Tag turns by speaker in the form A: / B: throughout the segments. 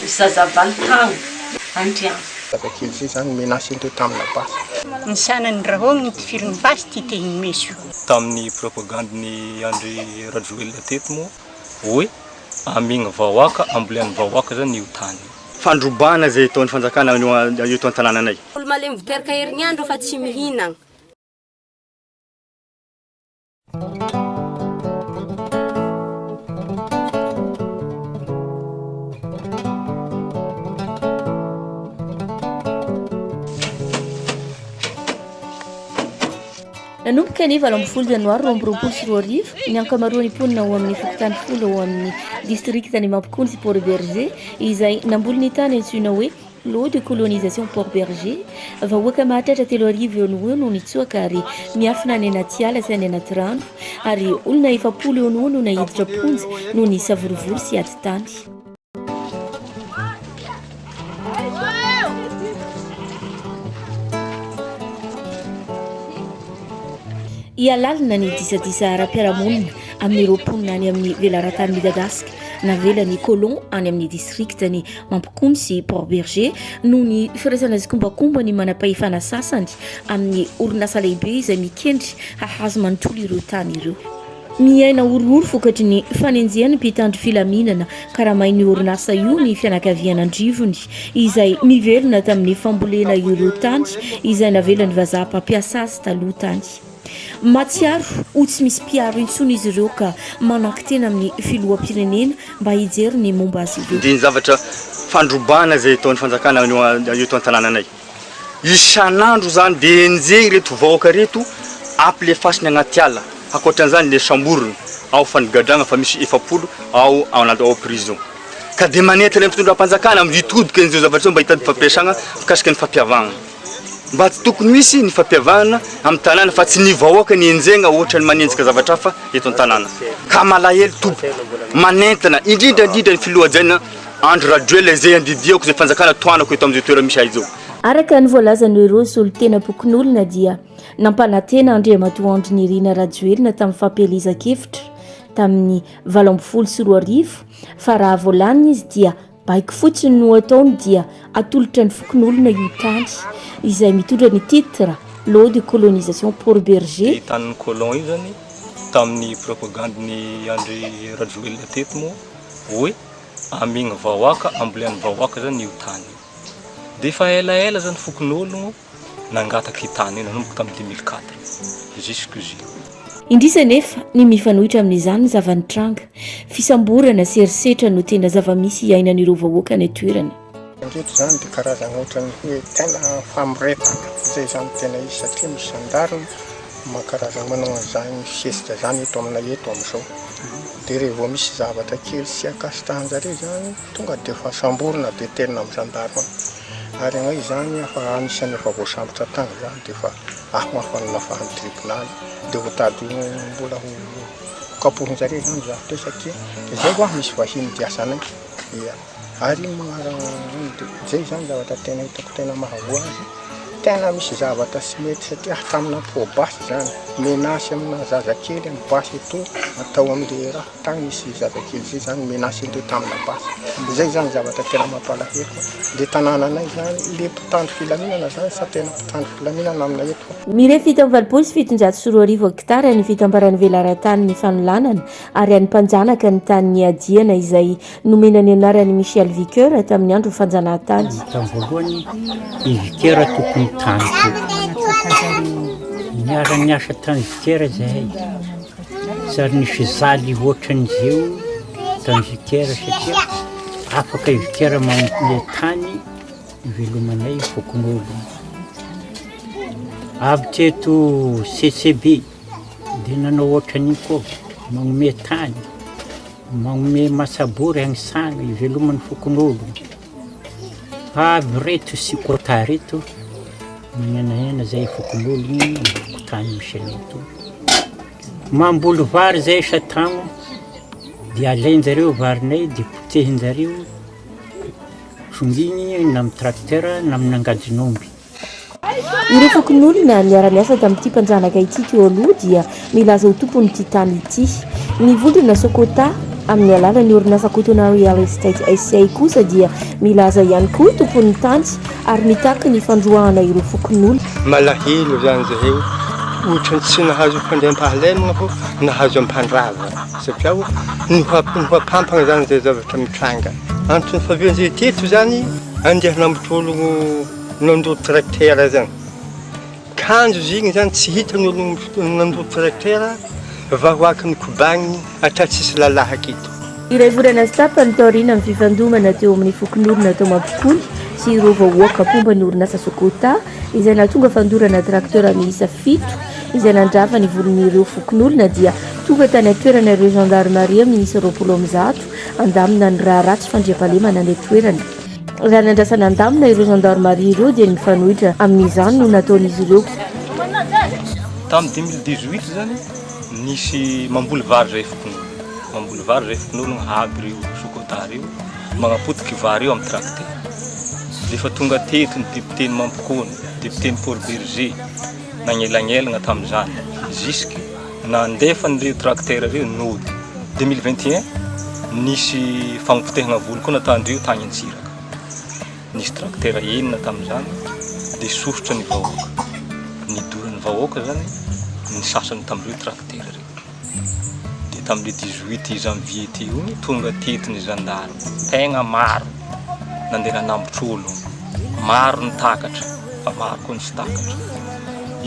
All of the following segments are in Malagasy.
A: Zazavalo tagno Andriana.
B: Zazakely zay zany menace indreo tamina basy.
C: Ny sanany rahogny nitifiriny basy ty tehiny meso.
D: Tamin'ny propagande-n'i Andry Rajoelina teto moa hoe amigny vahoaka, ambolean'ny vahoaka zany io tany io.
E: Fandrobana izay ataon'ny fanjakana eto an-tanànanay.
F: Olo malemy voteraka herignandro fa tsy mihinagna.
G: Nanomboka ny 18 janoary 2022 ny ankamaroan'ny mponina ao amin'ny fokontany folo ao amin'ny distrikan'i Mampikony sy Port Bergé izay namboly ny tany antsoina hoe Lot de colonisation Port Bergé. Vahoaka mahatratra 3000 eo no ho eo no nitsoaka ary miafina any anaty ala sy any anaty rano ary olona 40 eo no ho eo no naiditra am-ponja noho ny savorovoro sy ady tany. Hihalalina ny disadisa ara-piarahamonina amin'ireo mponina any amin'ny velaran-tany midadasika navelan'ny colon any amin'ny distrikan'i Mampikony sy Port Bergé noho ny firaisana tsikombakomba ny manam-pahefana sasany amin'ny orinasa lehibe izay mikendry hahazo manontolo ireo tany ireo. Miaina horohoro vokatry ny fanenjehan'ny mpitandro filaminana karamain'io orinasa io ny fianakavian'Andrivony izay mivelona tamin'ny fambolena ireo tany izay navelan'ny vazaha mpampiasa azy taloha tany. Mahatsiaro ho tsy misy mpiaro intsony izy ireo ka manankitena amin'ny filoham-pirenena mba hijery ny momba azy ireo.
E: Dia ny zavatra fandrobana izay ataon'ny fanjakana eto an-tanànanay. Isan'andro izany dia enjehiny ireto vahoaka ireto ampilefasiny agnaty ala. Ankoatran'izany le samborina ao fa nigadragna fa misy 40 ao anaty ao prison. Ka dia manentana ny fitondram-panjakana amin'ny hitodika an'izao zavatra izao mba hitady fampiasagna mikasika ny fampihavagna. Mba tsy tokony hisy ny fampihavahana amin'ny tanàna fa tsy ny vahoaka ny enjehina ohatran'ny manenjika zavatra hafa eto an-tanàna. Ka malahelo tompoko. Manentana indrindra indrindra ny filoha hajaina Andry Rajoelina izay andidiako izay fanjakana tohanako eto amin'izao toerana misy ahy izao.
G: Araka ny voalazan'ireo solontenam-pokonolona dia nampanantena Andriamatoa Andry Nirina Rajoelina tamin'ny fampielezan-kevitra tamin'ny 2018 fa raha vao lany izy dia baiko fotsiny no ataony dia atolotra ny fokonolona io tany izay mitondra ny titre Lot de colonisation Port Bergé.
D: Io tanin'ny colon io zany tamin'ny propagande-n'i Andry Rajoelina teto moa hoe amegny vahoaka, ambolean'ny vahoaka zany io tany io. Dia efa elaela zany fokonologno nangataka io tany io nanomboka tamin'ny 2004 jusque zio.
G: Indrisy anefa ny mifanohitra amin'izany ny zava-nitranga. Fisamborana sy herisetra no tena zava-misy iainan'ireo vahoaka any an-toerana.
B: Ireto izany dia karazana ohatran'ny hoe tena famoretana, izay izany tena izy satria misy gendarme karazana manao an'izany fihetsika izany eto aminay eto amin'izao. Dia rehefa misy zavatra kely tsy ankasitrahan-jareo izany tonga dia efa samborina dia terina amin'ny gendarme any. Ary ianao izany efa anisan'ny efa voasambotra tany izany dia efa hafahafa ny nafahan'ny tribonaly dia ho tady mbola ho kapohin-jareo izany izaho teo satria izay hoa misy vahiny diasanay. Ia. Ary izay izany zavatra tena hitako tena mahavoa azy, tena misy zavatra tsy mety satria hatramina poa-basy izany, menace amina zazakely ny basy eto atao amin'le raha, tany misy zazakely zay zany menace indreo tamina basy, izay zany zavatra tena mampalahelo, le tanànanay zany, le mpitandro filaminana zany sa tena mpitandro filaminana aminay eto.
G: Mirefy 2087 hektara ny fitambaran'ny velaran-tanin'ny fanolanana ary an'ny mpanjanaka ny tany niadiana izay Nomena ny anaran'i Michel Viqueur tamin'ny andro fanjanahantany.
H: Tamin'ny voalohany, i Viqueur tompon'ny tany koa. Niara-niasa tamin'i Viqueur izahay. Tsy ary nisy jaly ohatran'izeo tamin'i Viqueur satria afaka i Viqueur manome tany ivelomanay fokonolona. Avy teto CCB dia nanao ohatran'io koa, manome tany. Magnomey masabory agnisagny iveloman'ny fokonologno. Avy reto sikota reto magnenahena zay fokonologno amin'ny fokontany misy anay to. Mamboly vary zay isan-tagno dia alain-jareo varinay dia potehin-jareo, trongigny na amin'ny tracteur na amin'ny angadin'omby.
G: Ireo fokonolona niara-niasa tamin'ity mpanjanaka ity teo aloha dia milaza ho tompon'ity tany ity. Ny vondrona Socota Amin'ny alalan'ny orinasa Kotona Real Estate SA kosa dia milaza ihany koa tompon'ny tany ary mitaky ny fandroahana ireo fokonolona.
B: Malahelo zany zahay ohatran'ny tsy nahazo fandriampahalemana fô nahazo ampandrava satria nihoa-pampana zany zay zavatra mitranga. Antony fahavian'izay teto zany andeha hanambotra ologno nandoro tracteur zany. Kanjo izy igny zany tsy hita ny ologno nandoro tracteur vahoaky nikobagniny hatraha tsisy lalahy aketo.
G: Iray volana sy tapany taorian'ny fifandomana teo amin'ny fokonolona tao Mampikony sy ireo vahoaka mpomba ny orinasa Socota izay nahatonga fandorana tracteur miisa fito izay nandrava ny volon'ireo fokonolona dia tonga tany an-toerana ireo zandarimaria miisa 120 handamina ny raharaha tsy fandriampahalemana any an-toerana. Raha nandrasana handamina ireo zandarimaria ireo dia ny mifanohitra amin'izany no nataon'izy ireo.
D: Tamin'ny 2018 zany nisy mamboly vary zay fokonolona, mamboly vary zay fokonolona aby reo Socota reo magnapotiky vary io amin'ny tracteur. Efa tonga teto ny député-n'i Mampikony, député-n'i Port Bergé nagnelagnelagna tamin'izany jusque nandefa an'ireo tracteur reo nody. 2021 nisy fagnopotehagna voly koa natandreo tagny Antsiraka. Nisy tracteur enina tamin'izany dia sosotra ny vahoaka. Nidoran'ny vahoaka zany ny sasany tamin'ireo tracteur reo. Dia tamin'le 18 janvier teo igny tonga teto ny zandary, tegna maro nandeha nanambotry ologno, maro ny takatra fa maro koa ny tsy takatra.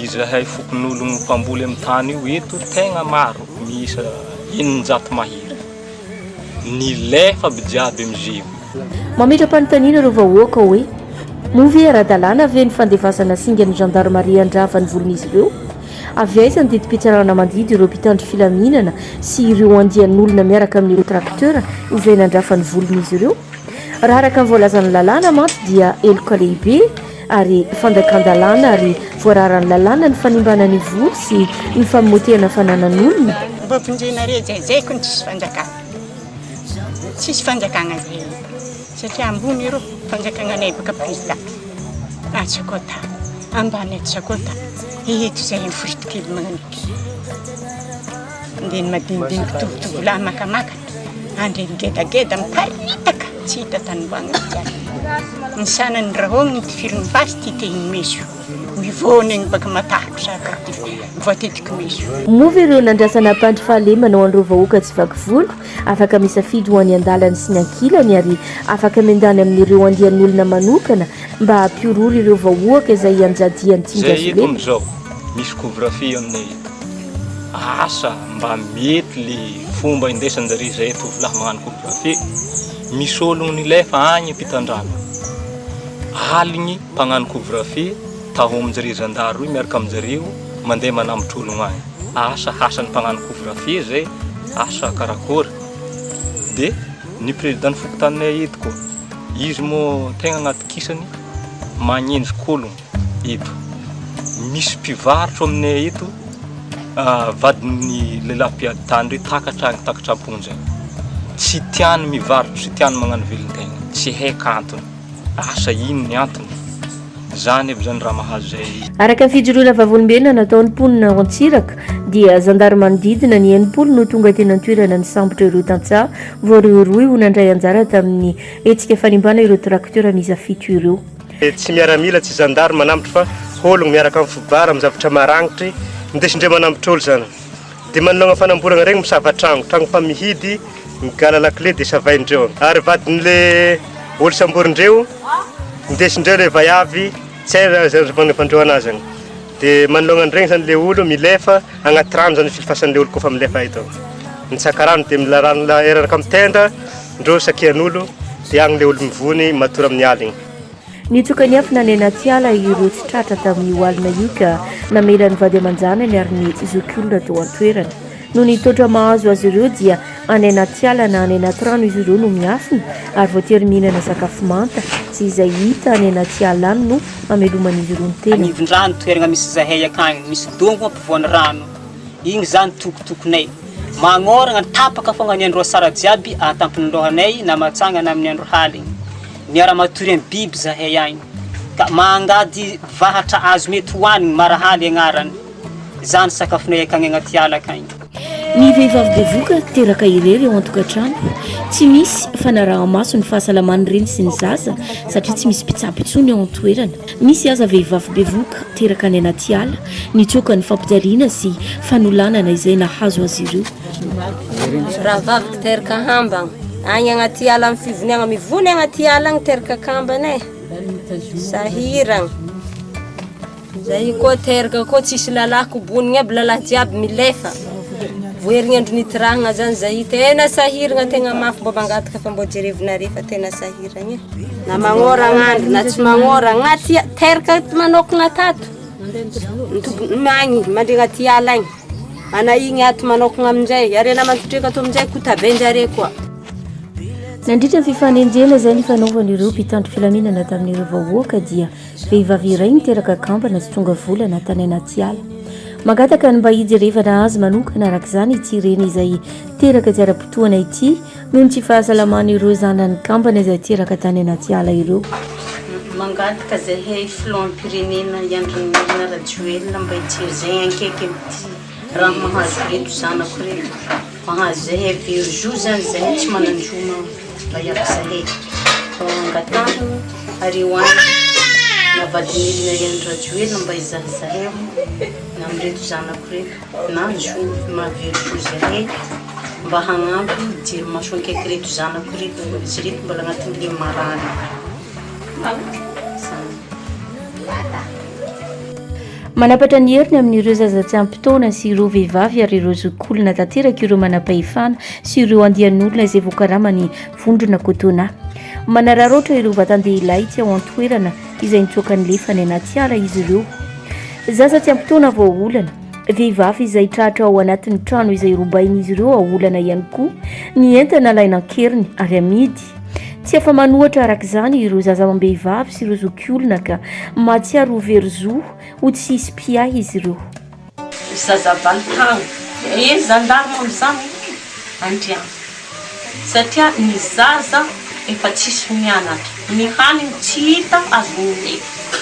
D: Izahay fokonologno mpamboly amin'ny tany io eto tegna maro miisa 600 mahery. Nilefa aby jiaby amizegny.
G: Mametra-panontaniana ireo vahoaka hoe, moa ve ara-dalàna ve ny fandefasana singan'ny gendarmerie handrava ny volon'izy ireo? Avy aiza ny didim-pitsarana mandidy ireo mpitandro filaminana sy ireo andian'olona miaraka amin'ireo tracteur izay nandrafa ny volon'izy ireo? Raha araka ny voalazan'ny lalàna mantsy dia heloka lehibe ary fandakan-dalàna ary voararan'ny lalàna ny fanimbana ny voly sy ny famotehana fananan'olona.
C: Mba vonjenareo zay zay kony tsisy fanjakana tsisy fanjakana zay satria ambony ireo fanjakana anay baka président atsakota ambany atsakota eto zay mifority kely magnaniky ndeny madinidiniky tovotovolahy makamaka andre ngedageda miparitaka tsy hita tanimbagna jiaby ny sanany rahogny ny tifiriny basy ty tehiny meso mivôna igny baka matahotro saka ty voatetiky meso.
G: Moa ve ireo nandrasana hampandry fahalemana ho an'ireo vahoaka tsy vaky volo, afaka misafidy ho any an-dalany sy ny ankilany ary afaka miandany amin'ireo andian'olona manokana mba hampihorohoro ireo vahoaka izay ianjadian'ny
D: Zay eto
G: tsindry
D: amizao misy couvre feu aminay eto. Asa mba mety le fomba indesanjare zay tovolahy magnano couvre feu. Misy ologno nilefa agny ampitandrano. Aligny mpagnano couvre feu taho aminjare zandary roy miaraka aminjareo mandeha manambotry ologno agny. Asa hasan'ny mpagnano couvre feu zay asa karakôry. De ny président ny fokontaninay eto koa izy moa tegna agnatokisany magnenjika ologno eto. Misy mpivarotro aminay eto vadin'ny lehilahy mpiady tany reo takatra agny takatra am-ponja agny. Tsy tiany mivarotro, tsy tiany magnano velon-tegna, tsy haiko antony. Asa ino ny antony? Zany aby zany raha mahazo zay.
G: Araka ny fijoroana vavolombelona nataon'ny mponina ao Antsiraka dia zandary manodidina ny 60 no tonga teny an-toerana nisambotra ireo tantsaha voarohirohy ho nandray anjara tamin'ny hetsika fanimbana ireo tracteur miisa fito ireo.
I: Tsy miaramila tsy zandary manambotry fa ologno miaraka amin'ny fobara amin'ny zavatra maragnitry indesindreo manambotry olo zany de manoloagna fanamboragna regny misava tragno tragno fa mihidy migala lakile de savaindreo ary vadin'le olo samborindreo indesindreo le vaiavy tsy hay raha zay fanaovandreo anazy agny de manoloagna an'iregny zany le olo milefa agnaty rano zany filefasan'le olo kôfa milefa eto mitsaka rano de mila rano eraka amin'ny tenda ndreo sakian'olo de agny le olo mivony matory amin'ny aligny.
G: Nitsoka niafina any anaty ala ireo tsy tratra tamin'io alina io ka namela ny vady aman-janany ary ny zokiolona teo an-toerana. Noho ny taotra mahazo azy ireo dia any anaty ala na any anaty rano izy ireo no miafina ary voatery mihinana sakafo manta sy izay hita any anaty ala any no hameloman'izy ireo ny tenany.
J: Anivon-drano toeragna misy zahay akagny, misy dongo ampovoan'ny rano. Igny zany tokotokonay. Magnôragna tapaka fogna ny andro asara jiaby antampony lohanay na matsangana amin'ny andro haligny. Miara-matory amin'ny biby zahay agny. Ka mangady vahatra azo mety hohanigny, marahaly agnarany. Zany sakafonay akagny agnaty ala akagny.
G: Ny vehivavy bevoka teraka irery ao an-tokantrano. Tsy misy fanaraha-maso ny fahasalaman'ny reny sy ny zaza satria tsy misy mpitsabo intsony ao an-toerana. Misy aza vehivavy bevoka teraka any anaty ala nitsoaka ny fampijaliana sy fanolanana izay nahazo azy ireo.
F: Rahavaviko teraka hambagna agny agnaty ala amin'ny fivoniagna mivony agnaty ala agny teraka kambana e. Sahiragna. Zay koa teraka koa tsisy lalahy kobonigny aby lalahy jiaby milefa. Vao herignandro nitirahagna zany zay tena sahiragna tegna mafy mbô mangataka fa mbô jerevinareo fa tena sahiragna e. Na magnoragna andro na tsy magnoragna na tia teraka manokagna tato. Agny mandry agnaty ala agny. Ana igny ato manokagna aminjay are naman-totreka ato aminjay kotabenjare koa.
G: Nandritra ny fifanenjehana izay nifanaovan'ireo mpitandro filaminana tamin'ireo vahoaka dia Vehivavy iray niteraka kambana tsy tonga volana tany anaty ala. Mangataka ny mba hijerevana azy manokana araka izany ity reny izay teraka tsy ara-potoana ity noho ny tsy fahasalaman'ireo zanany kambana izay teraka tany anaty ala ireo.
A: Mangataka zahay filoham-pirenena i Andry Nirina Rajoelina mba hijery zay ankaiky amin'ity raha mahazo ireto zanako ireto. Mahazo zahay very zo zany zahay tsy manan-jo mba hiampy zahay. Fa angatahina ary ho any na vadin'Irina i Andry Rajoelina mba hizaha zahay aho na amin'ireto zanako ireto na zo maha very zo zahay mba hagnampy hijery maso ankaiky ireto zanako ireto izy ireto mbola agnatin'le marary. Zany.
G: Manapatra ny heriny amin'ireo zaza tsy ampy taona sy ireo vehivavy ary ireo zokiolona tanteraka ireo manam-pahefana sy ireo andian'olona izay voakaraman'ny vondrona Cotona. Manararaotra ireo vatan-dehilahy tsy ao an-toerana izay nitsoaka nilefa any anaty ala izy ireo. Zaza tsy ampy taona voaolana, vehivavy izay tratra ao anatin'ny trano izay robain'izy ireo aolana ihany koa ny entana alaina an-keriny ary amidy. Tsy afa-manohatra araka izany ireo zaza amam-behivavy sy ireo zokiolona ka mahatsiaro ho very zo ho tsy hisy mpiahy izy ireo.
A: Zaza valo taogno, e gendarme amizany andriana satria ny zaza efa tsisy mianatra, ny hanigny tsy hita azony milefa,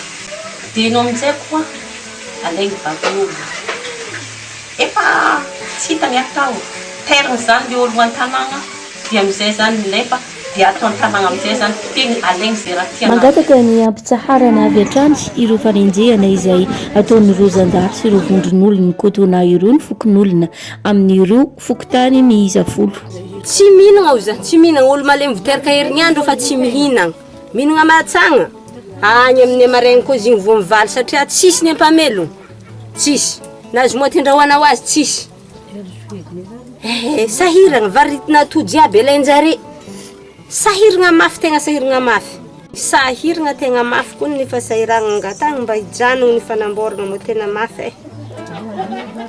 A: de enao amizay koa alaigny vadin'olo, efa tsy hita ny atao, tairigny zany le olo an-tanagna. Dia amin'izay izany milefa dia ato an-tanàna amin'izay izany fiteny alaigny izay raha tiana.
G: Mangataka ny hampitsaharana avy hatrany ireo fanenjehana izay ataon'ireo zandary sy ireo vondron'olon'ny Cotona ireo ny fokonolona amin'ireo fokontany miisa folo.
F: Tsy mihinagna oza, tsy mihinagna, olo malemy voteraka herignandro fa tsy mihinagna, mihinagna mahatsagna, agny amin'ny maraigny koa izy igny vao mivaly satria tsisy ny ampamelogno, tsisy, na zoma tindrahoana ho azy tsisy. Eh, sahiragna, varitina ato jiaby alain-jare. Sahiragna mafy, tegna sahiragna mafy. Sahiragna tegna mafy koa ny fasahiragna angatahagna mba hijanogno ny fanamboaragna moa tena mafy eh.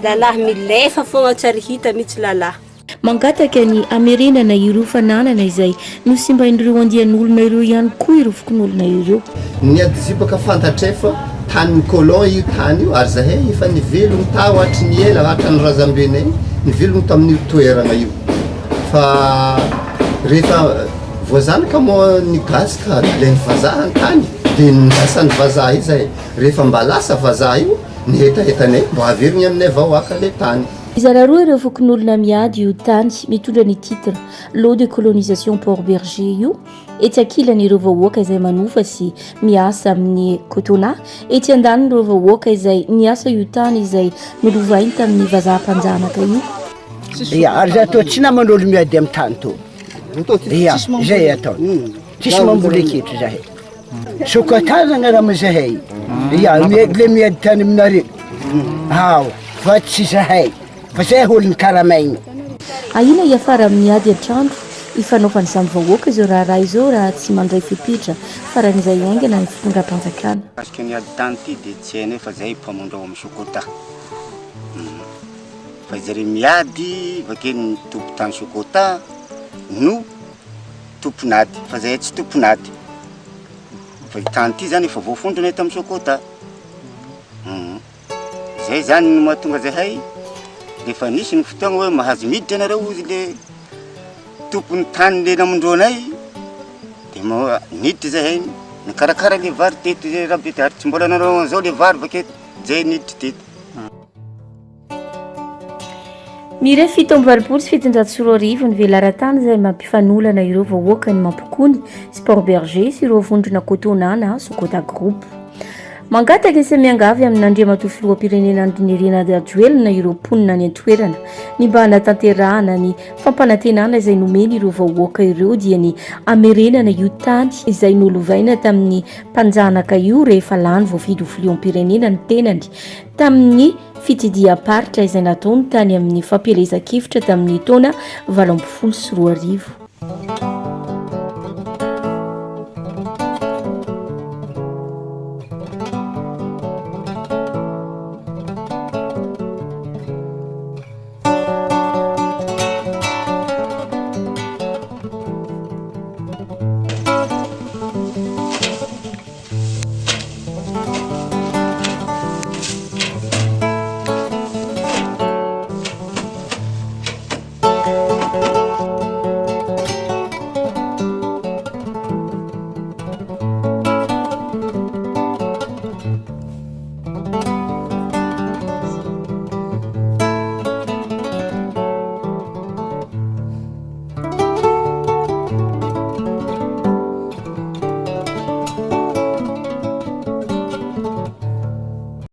F: Lalahy milefa fogna tsy ary hita mihitsy lalahy.
G: Mangataka ny hamerenana ireo fananana izay Nosimbain'ireo andian'olona ireo ihany koa ireo fokonolona ireo.
K: Ny adizipaka fantatray fa tanin'ny colon io tany io ary zahay efa nivelogno tao hatry ny ela hatrany razambenay nivelogno tamin'io toerana io fa rehefa voazanaka moa ny gasy ka nalain'ny vazaha ny tany de nindrasan'ny vazaha io zahay rehefa mba lasa vazaha io ny hetahetanay mba averigny aminay vahoaka le tany.
G: Mizara roa ireo fokonolona miady io tany mitondra ny titre Lot de colonisation Port Bergé io, etsy ankilany ireo vahoaka izay manofa sy miasa amin'ny Cotona, etsy andaniny ireo vahoaka izay niasa io tany izay nolovainy tamin'ny vazaha mpanjanaka io.
L: Ia, ary za toa tsy naman'olo miady amin'ny tany to. Ia, zay atao. Tsisy mamboly aketry zahay. Sokatazana raha zahay. Ia, miady le miady tany aminareo. Ao, fa tsy zahay. Fa zay olon'ny karamaigny.
G: Ahiana hiafara amin'ny ady an-trano ifanaovan'ny samy vahoaka izao raharaha izao raha tsy mandray fepetra faran'izay haingana ny fitondram-panjakana.
M: Mikasika ny ady tany ity dia tsy hainay fa zahay mpamondro ao amin'ny Socota. Fa zareo miady vakeo ny tompon-tany Socota no tompon'ady fa zahay tsy tompon'ady. Fa ity tany ity zany efa voafondrona eto amin'ny Socota. Zay zany no mahatonga zahay rehefa nisy ny fotoagna hoe mahazo miditra ianareo hozy le tompon'ny tany le namondroanay de ma- niditra zahay nikarakara le vary teto zay rabe ary tsy mbola nanao an'izao le vary bakeo zay niditra teto.
G: Mirefy 27 87 ny velaran-tany izay mampifanolana ireo vahoakan'i Mampikony sy Port Bergé sy ireo vondrona Cotona na Socota Group. Mangataka sy miangavy amin'Andriamatoa Filoham-pirenena Andry Nirina Rajoelina ireo mponina any an-toerana ny mba hanatanterahana ny fampanantenana izay nomeny ireo vahoaka ireo dia ny hamerenana io tany izay nolovaina tamin'ny mpanjanaka io rehefa lany voafidy ho filoham-pirenena ny tenany tamin'ny fitsidiham-paritra izay nataony tany amin'ny fampielezan-kevitra tamin'ny taona 2018.